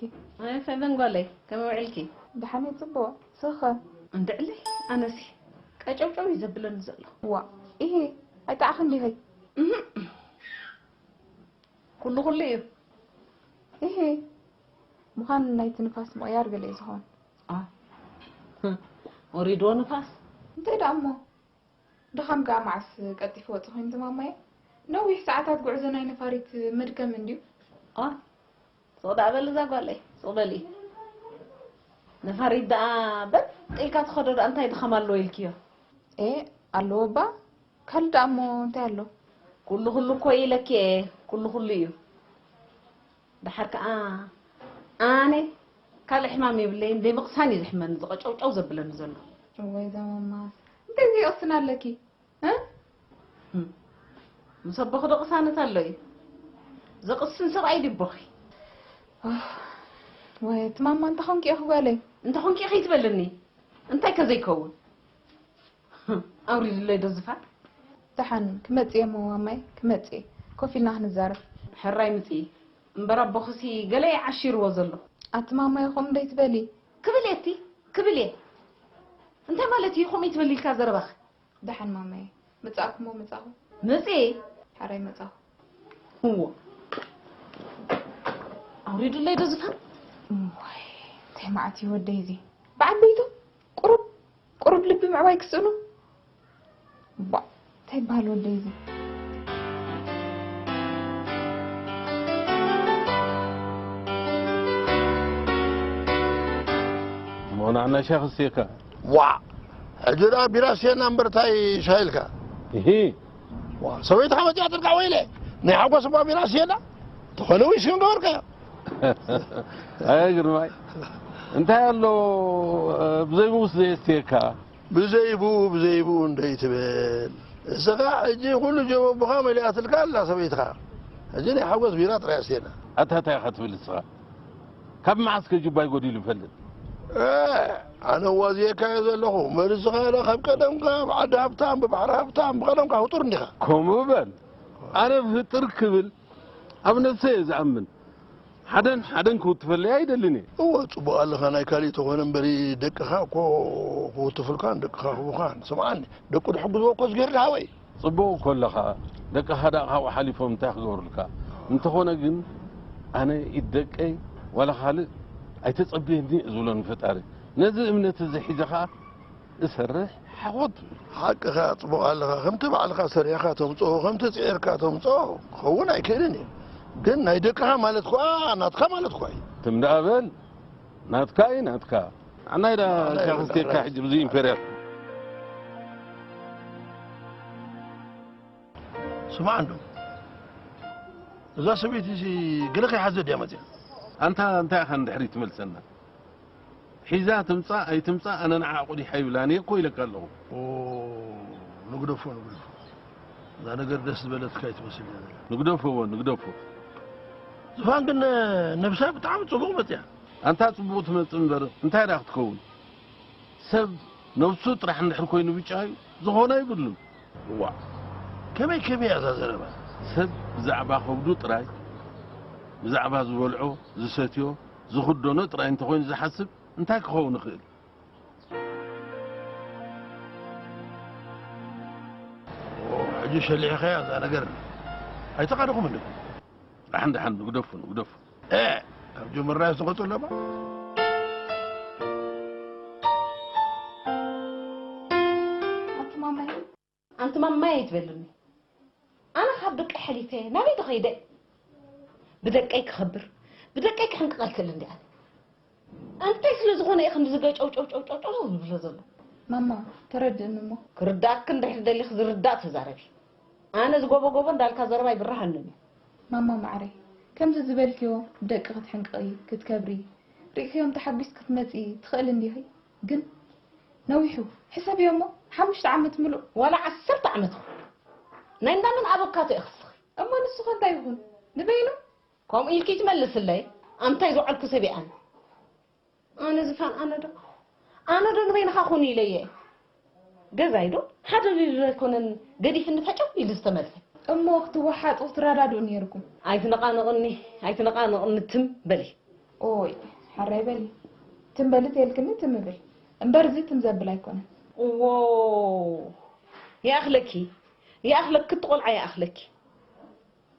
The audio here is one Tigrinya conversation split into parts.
ኣይ፣ ሰበን ጓለይ፣ ከመይ ውዕልኪ? ደሓን እየ፣ ጽቡቕ። ስኸ? እንድዕለይ፣ ኣነሲ ቀጨውጨው እዩ ዘብለኒ ዘሎ። ዋ፣ ኢሂ፣ ኣይጠዓኽን ዲኺ? እህ፣ ኩሉ ኩሉ እዩ። ኢሂ፣ ምዃን ናይቲ ንፋስ ምቕያር ገለ እዩ ዝኸውን። ኣ፣ ወሪድዎ ንፋስ? እንታይ ደኣ እሞ? ድኻም ከኣ መዓስ ቀልጢፉ ወጺ ኮይኑ ትማማየ? ነዊሕ ሰዓታት ጉዕዞ ናይ ነፋሪት መድከሚ እንድዩ። ኣ፣ ስቕ ደኣ በሊ እዛ ጓለይ፣ ስቕ በሊ። ነፋሪት ደኣ በጥ ኢልካ ትኸዶ ደኣ እንታይ ድኻም ኣለዎ ኢልክዮ? ኤ፣ ኣለዎ እባ። ካልእ ደኣ እሞ እንታይ ኣሎ? ኩሉ ኩሉ እኮ ኢለኪ እየ፣ ኩሉ ኩሉ እዩ። ደሓር ከኣ ኣነ ካልእ ሕማም የብለይን፣ ዘይምቕሳን እዩ ዝሕመኒ፣ ዝቐጨውጨው ዘብለኒ ዘሎ። እወይ፣ እዛ ማማስ እንታይ ዘይቕስን ኣለኪ? እ? ህም። ምስ ኣቦኺ ዶ ቅሳነት ኣሎ እዩ? ዘቕስን ሰብኣይ ድዩ ኣቦኺ? ኦህ፣ ወይ፣ እቲ ማማ እንተ ኾንኪ ኢኺ ጓለይ። እንተ ኾንኪ ኢኺ ትበልኒ? እንታይ ከ ዘይከውን? ኣውሪድለይ ዶ ዝፋን? ደሓን ክመጽእ እየ እሞ ማማይ፣ ክመጽእ እየ። ኮፍ ኢልና ክንዛረብ። ሕራይ ምጺ። እምበር ኣቦኽሲ ገለ እዩ ዓሺርዎ ዘሎ። ኣቲ ማማይ ከምኡ ደይትበሊ። ክብል እየ እቲ፣ ክብል እየ። እንታይ ማለት እዩ ከምኡ ትበሊ ኢልካ ዘረባኺ? ደሓን ማማይ፣ መጻእኩ እሞ መጻኹ። መጺ? ሕራይ መጻኹ። እዎ። ኣውሪድለይ ዶ ዝፋን? እዋይ፣ እንታይ መዓት እዩ ወደይ እዚ። በዓል ቤቱ ቁሩብ ቁሩብ ልቢ ምዕባይ ክስእኑ። ባ፣ እንታይ ይበሃል ወደይ እዚ? እሞ ንዓና ሻሂ ክስየካ። ዋ፣ ሕጂ ደኣ ቢራ ስየና እምበር እንታይ ሻሂ ኢልካ? እሂ። ዋ፣ ሰበይትኻ መጺኣትልካ ወይለ። ናይ ሓጎስ እባ ቢራ ስየና። ተኾነ ዊስኪ ምገበርካዮ። ኣየ ግርማይ፣ እንታይ ኣሎ፣ እ፣ ብዘይብኡስ ዘየስትየካ? ብዘይብኡ፣ ብዘይብኡ እንደይትበል። እስኻ ሕጂ ኩሉ ጀበቡኻ መሊኣትልካ ኣላ ሰበይትኻ። ሕጂ ናይ ሓጎስ ቢራ ጥራይ ኣስትየና። ኣታ እንታይ ኢኻ ትብል እስኻ? ካብ መዓስ ከ ጁባይ ጎዲሉ ይፈልጥ? እ፣ ኣነ ዋዝየካ እየ ዘለኹ። መልስኻ ኢለ ካብ ቀደምካ ብዓዲ ሃብታም፣ ብባሕሪ ሃብታም፣ ብቐደምካ ህጡር እንዲኻ። ከምኡ በል። ኣነ ህጥር ክብል ኣብ ነብሰይ እየ ዝኣምን። ሓደን ሓደን ክውትፈለይ ኣይደልን እየ። እወ፣ ጽቡቕ ኣለኻ። ናይ ካሊእ ተኾነ እምበሪ ደቅኻ እኮ ክውትፉልካን ደቅኻ ክቡኻን። ስምዓኒ፣ ደቁ ድሕግዝዎ እኮ ዝገርድ ሃወይ። ጽቡቕ እኮ ኣለኻ። ደቅኻ ደኣ ካብኡ ሓሊፎም እንታይ ክገብሩልካ? እንተኾነ ግን ኣነ ኢድ ደቀይ ዋላ ካልእ ኣይተጸብየኒ እየ ዝብሎ ንፈጣሪ። ነዚ እምነት እዚ ሒዘ ኸኣ እሰርሕ ሓኾት። ሓቅኻ ጽቡቕ ኣለኻ። ከምቲ ባዕልኻ ሰሪሕካ ተምጽኦ፣ ከምቲ ጽዒርካ ተምጽኦ ክኸውን ኣይክእልን እዩ። ግን ናይ ደቅኻ ማለት ኳ ናትካ ማለት ኳ እዩ። ትም ደኣ በል። ናትካ እዩ ናትካ። ኣናይ ዳ ናትካ እዩ ሻክስቴካ ናትካ። ሕጂ ብዚ ኢምፔርያል። ስማዕ እንዶ፣ እዛ ሰበይቲ እዚ ገለ ከይሓዘ ድያ መጽያ? ኣንታ እንታይ ኢኻ ንድሕሪት ትመልሰና? ሒዛ ትምጻእ ኣይትምጻእ ኣነ ንዓ ቁዲሕ ኣይብላን እየ እኮ ኢለካ ኣለኹ። ኦ፣ ንግደፎ፣ ንግደፎ። እዛ ነገር ደስ ዝበለትካ ኣይትመስል እያ ዘላ። ንግደፎ እወ፣ ንግደፎ። ዝፋን ግን ነብሳ ብጣዕሚ ጽቡቕ መጽያ። ኣንታ ጽቡቕ ትመጽእ እምበር እንታይ ደኣ ክትከውን? ሰብ ነብሱ ጥራሕ እንድሕር ኮይኑ ብጫ እዩ፣ ዝኾነ ኣይብሉን። እዋእ፣ ከመይ ከመይ እያ እዛ ዘረባ? ሰብ ብዛዕባ ከብዱ ጥራይ፣ ብዛዕባ ዝበልዖ፣ ዝሰትዮ፣ ዝኽደኖ ጥራይ እንተኾይኑ ዝሓስብ እንታይ ክኸውን ይኽእል? ኦ፣ ሕጂ ሸሊዕኻያ እዛ ነገር። ኣይተቓደኹምን ዲኹም? ደሓን ደሓን ንግደፎ ንግደፎ። እ፣ ካብ ጀመርናዮ ዝቕጽል ደማ። ኣቲ ማማይ። ኣንቲ ማማይ ኣይትበልኒ። ኣነ ካብ ደቀይ ሓሊፈ ናበይ ዶ ከይደ? ብደቀይ ክኸብር፣ ብደቀይ ክሕንቅቕ ኣይክእልን ድየ ኣነ? እንታይ ስለ ዝኾነ እየ ክንድዚ ገጨው ጨው ጨው ጨው ጨው ዝብሎ ዘሎ? ማማ፣ ተረድእኒ እሞ። ክርድኣኪ እንድሕር ደሊኺ ዝርዳእ ተዛረቢ። ኣነ ዝጎቦ ጎቦ እንዳልካ ዘረባ ኣይብርሃንን እዩ። ማማ ማዕረይ፣ ከምዚ ዝበልክዮ ብደቂ ክትሕንቅቒ፣ ክትከብሪ፣ ርኢኽዮም ተሓጒስ ክትመጺ ትኽእሊ እንዲኺ። ግን ነዊሑ፣ ሕሰብዮ እሞ፣ ሓሙሽተ ዓመት ምሉእ። ዋላ ዓሰርተ ዓመት ይኹን። ናይ እንዳመን ኣበካቶ ኢኺ እስኺ? እሞ ንሱ ኸ እንታይ ይኹን? ንበይኑ? ከምኡ ኢልኪ ትመልስለይ? ኣምታይ ዝወዓልኩ ሰብ እየ ኣነ። ኣነ ዝፋን፣ ኣነ ዶ? ኣነ ዶ ንበይንኻ ኩን ኢለየ? ገዛይ ዶ ሓደ ሊሉ ኣይኮነን ገዲፍኒ ፈጨው ኢሉ ዝተመልሰ። እሞ ክትወሓጡ ክትረዳድኡ ነይርኩም። ኣይትነቓነቕኒ፣ ኣይትነቓነቕኒ ትም በሊ። ኦይ፣ ሓራይ በሊ። ትም በሊ ተልክኒ ትም ብል። እምበር እዚ ትም ዘብል ኣይኮነን። እዎ፣ ይኣኽለኪ፣ ይኣኽለኪ፣ ክቲ ቆልዓ ይኣኽለኪ።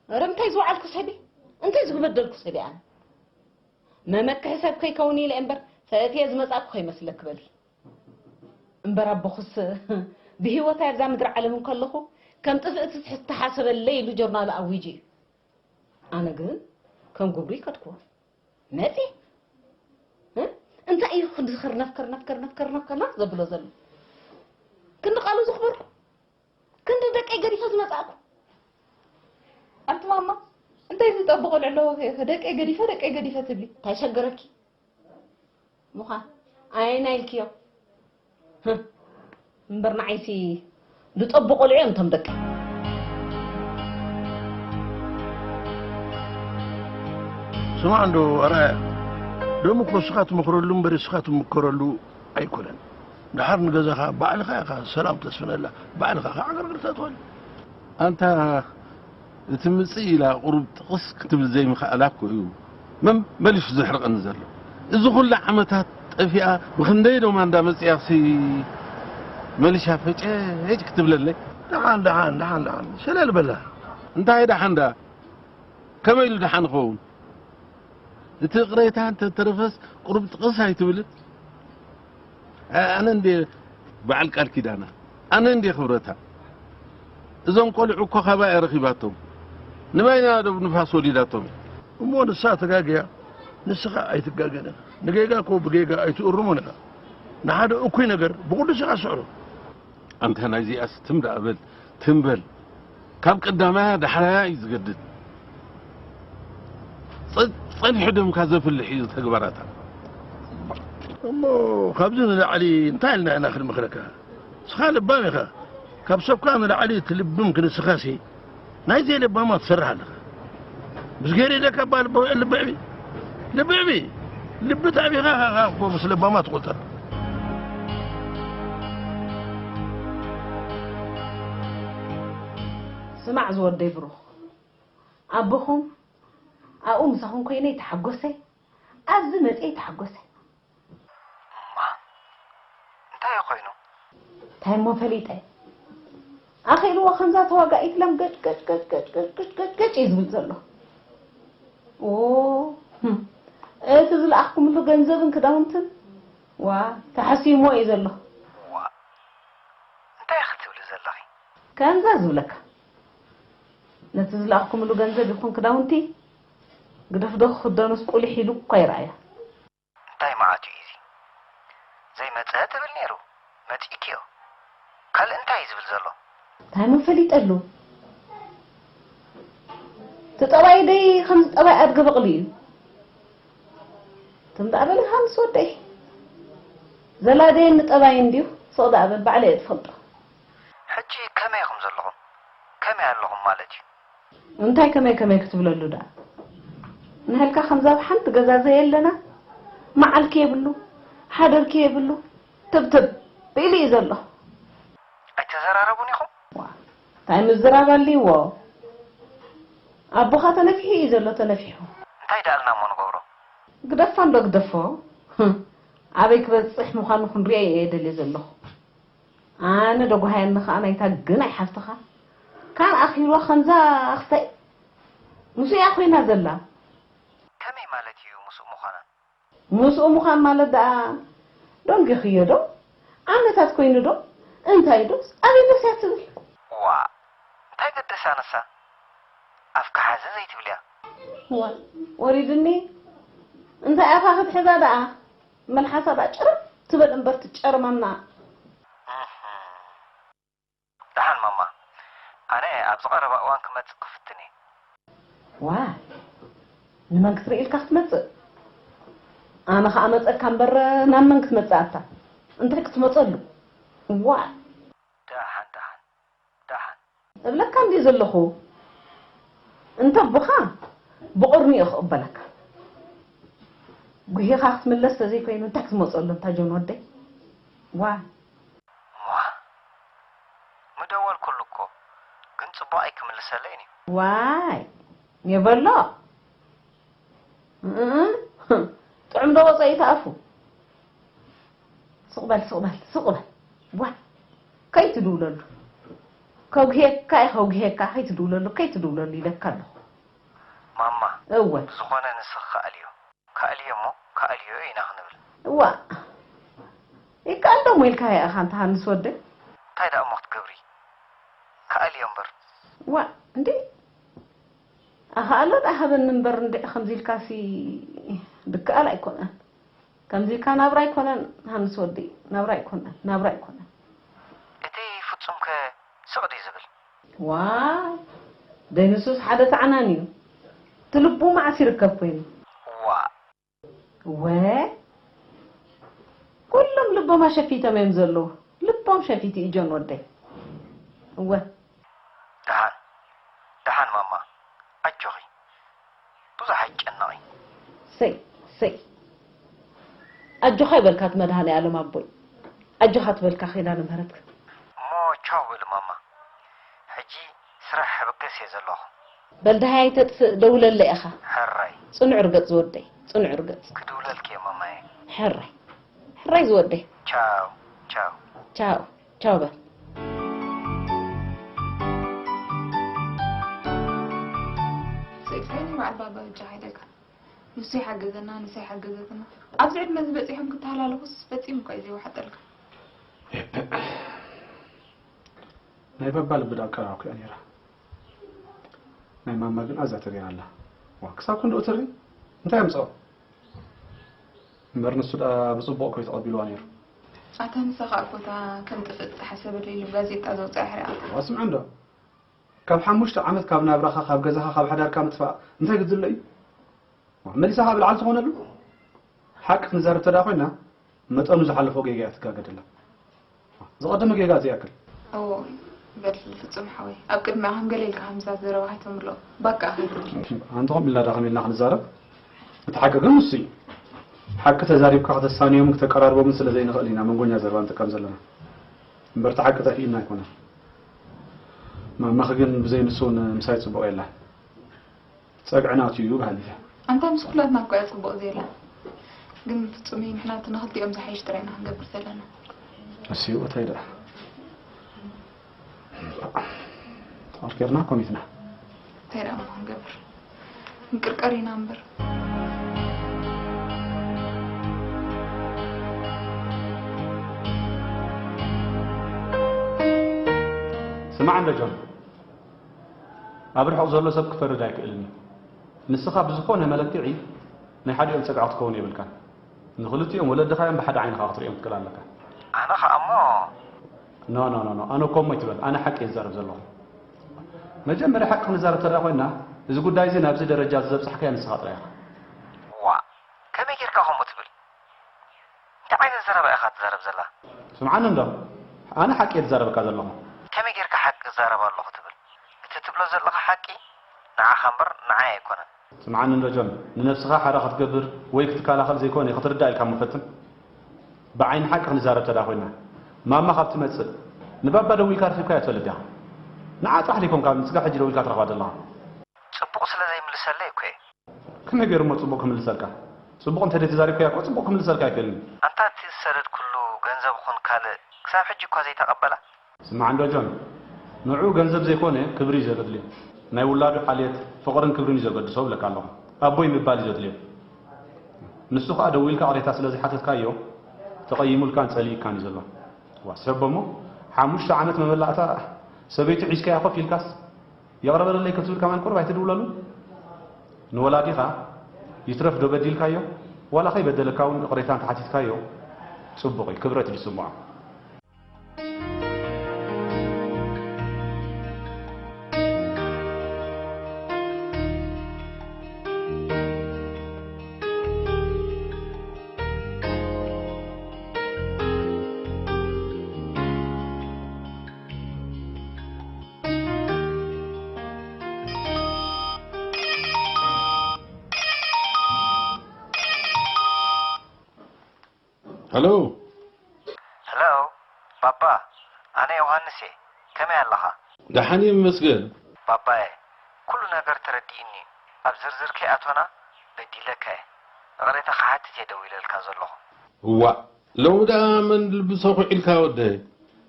ኧረ እንታይ ዝወዓልኩ ሰብ እየ? እንታይ ዝበደልኩ ሰብ እየ ኣነ? መመክሒ ሰብ ከይከውን ኢለ እምበር፣ ፈእትየ ዝመጻእኩ ከይመስለኪ በሊ። እምበር ኣቦኽስ ብህይወት ኣብዛ ምድሪ ዓለም እንከለኹ፣ ከም ጥፍእቲ ዝተሓሰበለይ ኢሉ ጆርናሉ ኣዊጁ እዩ። ኣነ ግን ከም ግብሩ ይከድክዎ። መጺ? እ? እንታይ እዩ ክንዲ ኸርነፍ፣ ከርነፍ፣ ከርነፍ፣ ከርነፍ፣ ከርነፍ ዘብሎ ዘሎ? ክንዲ ቃሉ ዘኽበርኩ? ክንዲ ደቀይ ገዲፈ ዝመጻእኩ? ኣንቲ ማማ፣ እንታይ ዝጠብቕ ቆልዑ ኣለዎ ከ? ደቀይ ገዲፈ፣ ደቀይ ገዲፈ ትብሊ? እንታይ ሸገረኪ? ምዃን። ኣየናይ ኢልክዮ? ህም። እምበር ንዓይሲ ዝጠብቑ ቆልዑ እዮም እቶም ደቀይ። ስማዕ እንዶ ኣርኣያ፣ ደሞ እኮ እስኻ ትመኽረሉ እምበር እስኻ ትምከረሉ ኣይኮነን። ደሓር ንገዛኻ ባዕልኻ ኢኻ ሰላም ተስፍነላ፣ ባዕልኻ ኸዓ ዕግርግር ተእትወላ። ኣንታ እቲ ምጽእ ኢላ ቁሩብ ጥቕስ ክትብል ዘይምኽኣላ እኮ እዩ መመሊሱ ዘሕርቐኒ ዘሎ። እዚ ኹሉ ዓመታት ጠፊኣ ብኽንደይ ዶማ እንዳ መጺኣሲ መሊሻ ፈጨጭ ክትብለለይ። ደሓን ደሓን ደሓን ደሓን ሸለል በላ። እንታይ ደሓን ደኣ? ከመይ ኢሉ ደሓን ይኸውን? እቲ ይቕሬታ እንተተረፈስ ቁሩብ ጥቕስ ኣይትብልን? ኣነ እንዴ በዓል ቃል ኪዳና፣ ኣነ እንዴ ክብረታ። እዞም ቆልዑ እኮ ካባይ እያ ረኺባቶም። ንበይና ዶ ንፋስ ወሊዳቶም እያ? እሞ ንሳ ተጋግያ፣ ንስኻ ኣይትጋገን ኢኻ። ንጌጋ እኮ ብጌጋ ኣይትእርሞን ኢኻ። ንሓደ እኩይ ነገር ብቕዱስ ኢኻ ስዕሮ። ኣንታ ናይዚኣስ ትም ደኣ በል፣ ትም በል። ካብ ቀዳማያ ዳሕራያ እዩ ዝገድድ። ጸ- ጸኒሑ ደምካ ዘፍልሕ እዩ ተግባራታ። እሞ ካብዚ ንላዕሊ እንታይ ኢልና ኢና ክንመኽረካ? ንስኻ ለባም ኢኻ። ካብ ሰብካ ንላዕሊ ትልብም ክንስኻሲ ናይ ዘይለባማ ትሰርሕ ኣለኻ። ምስ ገይረ ኢለካ እባ ልቢ ልቢ ዕቢ። ልቢ ዕቢ። ልቢ ተዕቢኻ ኢኻ እኮ ምስ ለባማ ትቑጸር። ስማዕ ዝወደይ ብሩኽ፣ ኣቦኹም ኣብኡ ምሳኹም ኮይነ ይተሓጎሰ፣ ኣብዚ መፅየ ይተሓጎሰ። እማ እንታይ እዩ ኮይኑ? እንታይ እሞ ፈሊጠ? ኣኺልዎ ከምዛ ተዋጋኢት ለም ገጭ ገጭ ገጭ ገጭ ገጭ ገጭ ገጭ ገጭ እዩ ዝብል ዘሎ። ኦ፣ ህም። እቲ ዝለኣኽኩምሉ ገንዘብን ክዳውንትን ዋ ተሓሲሞ እዩ ዘሎ። ዋ እንታይ ክትብሊ ዘለኺ? ከምዛ ዝብለካ ነቲ ዝለኣኽኩምሉ ገንዘብ ይኹን ክዳውንቲ ግደፍዶ ክኽደኑስ ቁሊሕ ኢሉ እኳ ይረኣያ። እንታይ መዓት እዩ እዚ? ዘይመጸ ትብል ነይሩ መጺእክዮ። ካልእ እንታይ እዩ ዝብል ዘሎ? እንታይ ሞ ፈሊጠሉ? እቲ ጠባይ ደይ ከምዚ ጠባይ ኣድገ በቕሊ እዩ። ትም ደኣ በሊ ሃንስ ወደይ ዘላደየኒ ጠባይ እንድዩ። ስቕ ደኣ በል ባዕለ እየ ትፈልጦ። ሕጂ ከመይ ኢኹም ዘለኹም? ከመይ ኣለኹም ማለት እዩ? እንታይ ከመይ ከመይ ክትብለሉ ደኣ? ንህልካ ከምዛ ኣብ ሓንቲ ገዛ ዘየለና መዓልኪ የብሉ ሓደርኪ የብሉ ትብትብ ኢሉ እዩ ዘሎ። ኣይተዘራረቡን ኢኹም? ዋ እንታይ ምዝራብ ኣልዎ? ኣቦኻ ተነፊሑ እዩ ዘሎ ተነፊሑ። እንታይ ደኣልና እሞ ንገብሮ? ግደፋ እንዶ ግደፎ። ህም፣ ኣበይ ክበጽሕ ምዃኑ ክንሪኦ እየ ደልየ ዘለኹ። ኣነ ደጓሃየኒ ከኣ ናይታ ግናይ ሓፍትኻ ካን ኣኺልዋ ከምዛ ኣኽስታይ ምስኡ እያ ኮይና ዘላ። ከመይ ማለት እዩ ምስኡ ምዃና? ምስኡ ምዃን ማለት ደኣ ደንጊኽዮ ዶ? ዓመታት ኮይኑ ዶ? እንታይ ዶ? ኣበይ መስያ ትብል? ዋ እንታይ ገደሳ ንሳ? ኣፍካ ሓዘ ዘይትብልያ። ዋ ወሪድኒ እንታይ ኣፋ ክትሕዛ ደኣ መልሓሳ ደኣ ጭርም ትበል እምበር ትጨርመና። ደሓን ማማ፣ ኣነ ኣብዚ ቀረባ እዋን ክመጽእ ክፍትን እየ። ዋይ ንመን ክትርኢ ኢልካ ክትመጽእ? ኣነ ኸኣ መጸካ እምበር ናብ መን ክትመጽእ ኣታ? እንታይ ክትመጸሉ? ዋይ ደሓን ደሓን ደሓን። እብለካ እንድየ ዘለኹ። እንተ ኣቦኻ ብቑርኒ እየ ክቕበለካ። ጉሂኻ ክትምለስ ተዘይኮይኑ እንታይ ክትመጸሉ እንታ ጆን ወደይ? ዋይ ዋ ምደወልኩሉ እኮ ግን ጽቡቕ ኣይክምልሰለይን እዩ። ዋይ ኔቨሎ እእ እንዶ ወፀ ይተኣፉ። ስቕ በል፣ ስቕ በል፣ ስቕ በል። ዋ፣ ከይትድውለሉ። ከጉህየካ እየ፣ ከጉህየካ፣ ከይትድውለሉ፣ ከይትድውለሉ ኢለካ ኣለኹ። ማማ፣ እወ። ብዝኾነ ንስኺ ከኣልዮ። ከኣልዮ እሞ፣ ከኣልዮ ኢና ክንብል። እዋ። ይከኣል ዶ እሞ ኢልካ ኢኻ ኣንታ ሃንስ ወደይ? እንታይ ደኣ እሞ ክትገብሪ? ከኣልዮ እምበር። ዋ፣ እንዴ? ኣኸኣሎ ደኣ ሃበኒ እምበር እንዴ፣ ከምዚ ኢልካሲ ድከኣል ኣይኮነን። ከምዚ ኢልካ ናብራ ኣይኮነን፣ ሃንስ ወደይ፣ ናብራ ኣይኮነን፣ ናብራ ኣይኮነን። እቲ ፍጹምከ ስቕ ድዩ ዝብል? ዋይ፣ ደይ ንሱስ ሓደ ጻዕናን እዩ። እቲ ልቡ መዓስ ይርከብ ኮይኑ? ዋእ። እወ፣ ኩሎም ልቦም ኣሸፊቶም እዮም ዘለዉ። ልቦም ሸፊቱ እዩ ጆን ወደይ። እወ። ደሓን፣ ደሓን ማማ፣ ኣጆኺ። ብዙሕ ኣይጨነቒ። ሰይ፣ ሰይ። ኣጆኻ ይበልካ እቲ መድሃኔ ኣለም ኣቦይ። ኣጆኻ ትበልካ ኪዳነ ምህረትካ። እሞ ቻው በሊ ማማ። ሕጂ ስራሕ ሕብገስ እየ ዘለኹ። በል ደሃይ ኣይተጥፍእ፣ ደውለለይ ኢኻ። ሕራይ። ጽኑዕ ርገጽ ዝወደይ፣ ጽኑዕ ርገጽ። ክድውለልኪ እየ ማማየ። ሕራይ። ሕራይ ዝወደይ። ቻው፣ ቻው። ቻው፣ ቻው በል። ሰይጣን በዓል ባባ ብጃ ሃይደጋ። ንሱ ይሓገዘና፣ ንሳ ይሓገዘትና። ኣብዚ ዕድመ እዚ በጺሖም ክተሃላለኹስ ፈጺሙ እኳ እዩ ዘይወሓጠልካ። ናይ ባባ ልቢ ዳብ ቀረባ እኮ እያ ነይራ። ናይ ማማ ግን ኣዝያ ተሪራ ኣላ። ዋ፣ ክሳብ ክንድኡ ትሪ? እንታይ ኣምጽኦ? እምበር ንሱ ደኣ ብጽቡቕ እኮ እዩ ተቐቢልዋ ነይሩ። ኣታ ንሳ ኸኣ እኮ እታ ከም ጥፍእ ዝተሓሰበሉ ኢሉ ብጋዜጣ ዘውጽኣ ሕሪኣ። ዋ፣ ስምዒ እንዶ። ካብ ሓሙሽተ ዓመት ካብ ናብራኻ፣ ካብ ገዛኻ፣ ካብ ሓዳርካ ምጥፋእ እንታይ ግድለ እዩ? መሊሳ ካብ ልዓል ትኾነሉ? ሓቂ ክንዛረብ ተደኣ ኮይና፣ መጠኑ ዝሓለፎ ጌጋ እያ ትጋገደላ። ዝቐደመ ጌጋ ዘይኣክል። እዎ፣ በል ፍጹም ሓወይ፣ ኣብ ቅድሚኣ ከም ገለ ኢልካ ከምዛ ዘረባ ኣይተምልኦ። ባቃ ከይትብል። ኣንቲ ከምኡ ኢልና ዳ ከመይ ኢልና ክንዛረብ? እቲ ሓቂ ግን ንሱ እዩ። ሓቂ ተዛሪብካ ከተሳንዮምን ክተቀራርቦምን ስለ ዘይንኽእል ኢና መንጎኛ ዘረባ ንጥቀም ዘለና። እምበር እቲ ሓቂ ጠፊእና ኣይኮነን። ማማኺ ግን ብዘይ ንሱ እውን ምሳይ ጽቡቕ የላን። ጸግዒ ናቱ እዩ በሃሊት እያ። ኣንታ ምስ ኩላትና እኮ እያ ጽቡቕ ዘላ። ግን ፍጹመይ ንሕና እቲ ንኽልቲኦም ዝሓይሽ ጥራይ ኢና ክንገብር ዘለና። እሱ እንታይ ደኣ? ኣርኬርና ኮሚትና። እንታይ ደኣ እሞ ክንገብር? ክንቅርቀር ኢና እምበር። ስማዕ እንዶ ጆን፣ ኣብ ርሑቕ ዘሎ ሰብ ክፈርድ ኣይክእልን እዩ። ንስኻ ብዝኾነ መለክዒ ናይ ሓዲኦም ጸግዒ ክትከውን የብልካን። ንኽልቲኦም ወለድኻ እዮም፣ ብሓደ ዓይንኻ ክትሪኦም ክትክእል ኣለካ። ኣነ ኸኣ እሞ። ኖ፣ ኖ፣ ኖ፣ ኖ፣ ኣነ እኮ እሞ ኣይትበል፣ ኣነ ሓቂ እየ ዝዛረብ ዘለኹ። መጀመርያ ሓቂ ክንዛረብ ተደኣ ኮይንና፣ እዚ ጉዳይ እዚ ናብዚ ደረጃ እዚ ዘብጻሕካዮ ንስኻ ጥራይ ኢኻ። ዋእ፣ ከመይ ጌርካ ከምኡ ትብል? እንታይ ዓይነት ዘረባ ኢኻ ትዛረብ ዘላ? ስምዓኒ እንዶ፣ ኣነ ሓቂ እየ ዝዛረበካ ዘለኹ። ከመይ ጌርካ ሓቂ እዛረብ ኣለኹ ትብል? እቲ ትብሎ ዘለኻ ሓቂ ንዓኻ እምበር ንዓይ ኣይኮነን። ስምዓኒ እንዶ ጆን፣ ንነብስኻ ሓራ ክትገብር ወይ ክትከላኸል ዘይኮነ ክትርዳእ ኢልካ እሞ ፈትን። ብዓይኒ ሓቂ ክንዛረብ ተዳ ኮይና፣ ማማ ካብ ትመጽእ ንባባ ደዊልካ ረኺብካዮ ትፈልጥ ዲኻ? ንዓ ጥራሕ ደይኮንካ ንስኻ ሕጂ ደዊልካ ትረኽባ ዘለኻ። ጽቡቕ ስለ ዘይምልሰለይ እኮ እየ። ከመይ ገይሩ እሞ ጽቡቕ ክምልሰልካ? ጽቡቕ እንተ ዘይተዛሪብካዮ እኮ ጽቡቕ ክምልሰልካ ኣይክእልን እዩ። ኣንታ እቲ ዝሰደድኩሉ ገንዘብ ኹን ካልእ ክሳብ ሕጂ እኳ ዘይተቐበላ። ስማዕ እንዶ ጆን፣ ንዕኡ ገንዘብ ዘይኮነ ክብሪ እዩ ዘድልዮ። ናይ ውላዱ ሓልየት፣ ፍቕርን ክብርን እዩ ዘገድሶ እብለካ ኣለኹ። ኣቦይ ምባል እዩ ዘድልዮ። ንሱ ኸኣ ደዊልካ ቅሬታ ስለ ዘይሓተትካዮ፣ ተቐይሙልካን ጸሊእካን እዩ ዘሎ። ዋ፣ ሰብ እሞ ሓሙሽተ ዓመት መመላእታ ሰበይቱ ሒዝካያ ኮፍ ኢልካስ፣ ይቕረ በለለይ ክትብል ከማን ቁሩብ ኣይትድውለሉ? ንወላዲኻ ይትረፍ ዶ በዲልካዮ? ዋላ ከይበደለካ እውን ይቕሬታ እንተሓቲትካዮ ጽቡቕ እዩ፣ ክብረት እዩ ዝስምዖ። ሄሎ። ሄሎ፣ ባባ፣ ኣነ ዮሃንስ እየ። ከመይ ኣለኻ? ደሓን እየ፣ ይመስገን። ባባየ፣ ኩሉ ነገር ተረዲእኒ እዩ። ኣብ ዝርዝር ከይኣቶና በዲለካ እየ። ይቕሬታ ክሓትት እየ ደዊለልካ ዘለኹ። እዋእ፣ ሎሚ ደኣ መን ልቢ ሰኹዕ ኢልካ ወደይ?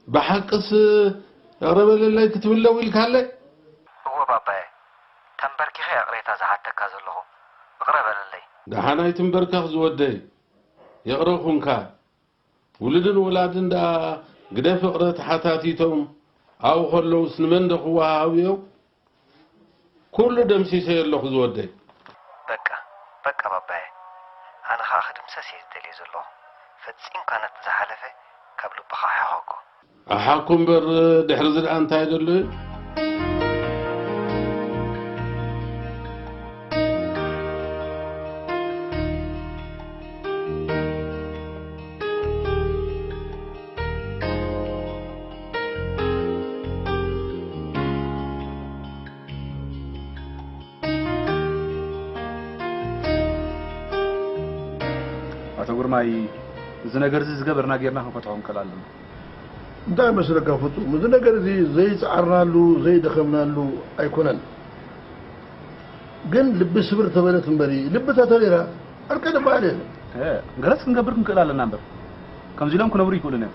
ብሓቅስ ይቕረ በለለይ ክትብል ደዊልካለይ? እወ ባባየ፣ ተንበርኪኸ ይቕሬታ ዝሓተካ ዘለኹ። ይቕረ በለለይ። ደሓን ኣይትንበርከኽ ዝወደይ። ይቕረ ኩንካ። ውሉድን ወላድን ደኣ ግደ ፍቕረ ተሓታቲቶም ኣብኡ ከለውስ ንመን ዶ ክወሃሃቡ እዮም? ኩሉ ደምሲሰዮ ኣለኹ ዝወደይ። በቃ፣ በቃ ባባየ፣ ኣነ ኸኣ ክድምሰስ እየ ዝደልዮ ዘለኹ። ፈጺምካ ነቲ ዝሓለፈ ካብ ልብኻ ሕኸኮ። ኣሓኩ እምበር ድሕሪ እዚ ደኣ እንታይ ደሎ እዩ? ኣቶ ግርማይ፣ እዚ ነገር እዚ ዝገበርና ጌርና ክንፈትሖ ክንክእል ኣለና። እንታይ መስለካ ፍጹም፣ እዚ ነገር እዚ ዘይጸዓርናሉ፣ ዘይደኸምናሉ ኣይኮነን። ግን ልቢ ስብር ተበለት እምበሪ፣ ልቢ ተተሪራ፣ ዕርቂ ዝበሃል የለን። እ፣ ገለስ ክንገብር ክንክእል ኣለና እምበር፣ ከምዚ ኢሎም ክነብሩ ይክእሉን እዮም።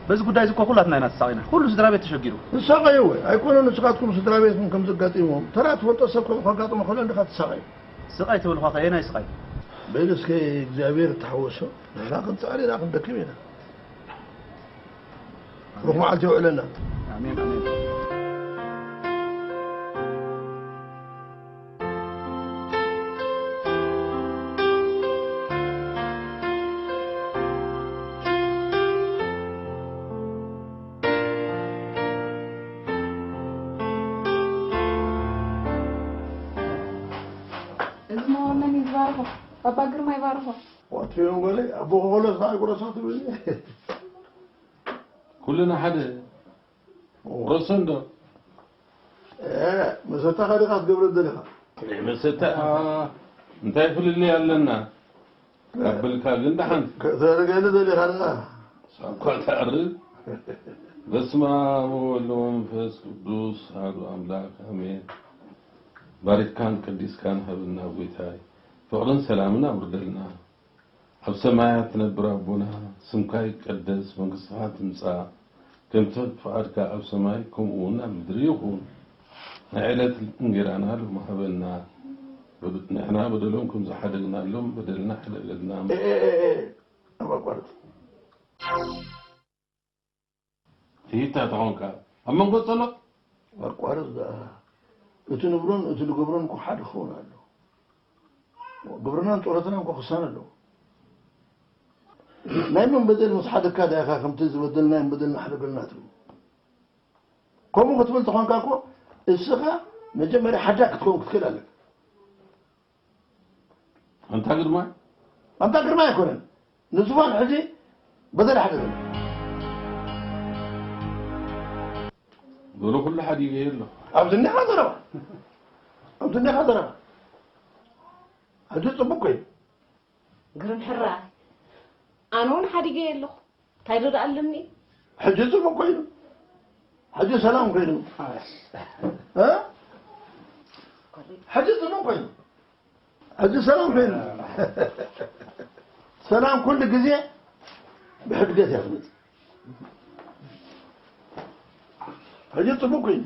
በዚ ጉዳይ እዚ እኮ ኩላትና ኢና ተሳቒና። ኩሉ ስድራ ቤት ተሸጊሩ። ንሳቐዩ ወይ? ኣይኮነን ንስኻትኩም ስድራ ቤትኩም ከም ዘጋጢምዎም፣ ተራ ትፈልጦ ሰብ ከም ከጋጥሞ ከሎ እንዲኻ ትሳቐዩ። ስቓይ ትብል ኳ ከየናይ ስቓይ? በል እስከ እግዚኣብሔር ተሓወሶ፣ ንሕና ክንጽዕር ኢና፣ ክንደክም ኢና። ብሩኽ መዓልቲ የውዕለና። ኣሜን፣ ኣሜን። እዚ መን እዩ ዝባርኾ? ኣባ ግርማ ይባርኾ። ዋትፌ መንጎለይ፣ ኣቦ ኾሎ ስራሕ ይቁረሶ ትብል። ኩልና ሓደ። ረሶ እንዶ። እ፣ መሰታ ኻዲኻ ትገብረ ዘለኻ? መሰታ እንታይ ፍልልይ ኣለና? ካብ በልካ ግን ደሓን። ከተርገኒ ደሊኻ ደኣ? ሳኳ ተዕርግ። በስመ አብ ወወልድ ወመንፈስ ቅዱስ አሐዱ አምላክ አሜን። ባሪክካን ቀዲስካን ሃበና ጎይታይ፣ ፍቕርን ሰላምን ኣውርደልና። ኣብ ሰማያት ትነብር ኣቦና፣ ስምካ ይቀደስ፣ መንግስትኻ ትምጻእ፣ ከምቲ ፍቓድካ ኣብ ሰማይ ከምኡ እውን ኣብ ምድሪ ይኹን። ናይ ዕለት እንጌራና ሎሚ ሃበና። በደ-፣ ንሕና በደሎም ከም ዝሓደግናሎም በደልና ሓደገልና። ኤ፣ ኤ፣ ኤ፣ ኤ፣ ኣብ ኣቋርጽ። ትሂታ ተኾንካ ኣብ መንጎ ጸሎት። ኣቋርጽ ደኣ። እቲ ንብሎን እቲ ንገብሮን እኮ ሓደ ክኸውን ኣለዎ። ግብርናን ጸሎትናን እኮ ክሳነ ኣለዎ። ናይ መን በደል ምስ ሓደግካ ደኣ ኢኻ ከምቲ ዝበደልናዮም በደልና ሓደገልና ትብል? ከምኡ ክትብል ተኾንካ እኮ እስኻ መጀመርያ ሓዳግ ክትከውን ክትክእል ኣለካ። ኣንታ ግርማይ? ኣንታ ግርማይ ኣይኮነን። ንዙፋን ሕዚ በደል ሓደገ። በሉ ኩሉ ሓዲገ የሎ። ኣብዚ እኒኻ ዘረባ። ኣብዚ እኒኻ ዘረባ። ሕጂ ጽቡቅ ኮይኑ። ግርም ሕራይ። ኣነ እውን ሓዲገ ኣለኹ። እንታይ ዶ ደኣ ኣለኒ? ሕጂ ጽቡቅ ኮይኑ። ሕጂ ሰላም ኮይኑ። እ? ሕጂ ጽቡቅ ኮይኑ። ሕጂ ሰላም ኮይኑ። ሰላም ኩሉ ግዜ ብሕድገት እያ ትመጽእ። ሕጂ ጽቡቅ ኮይኑ።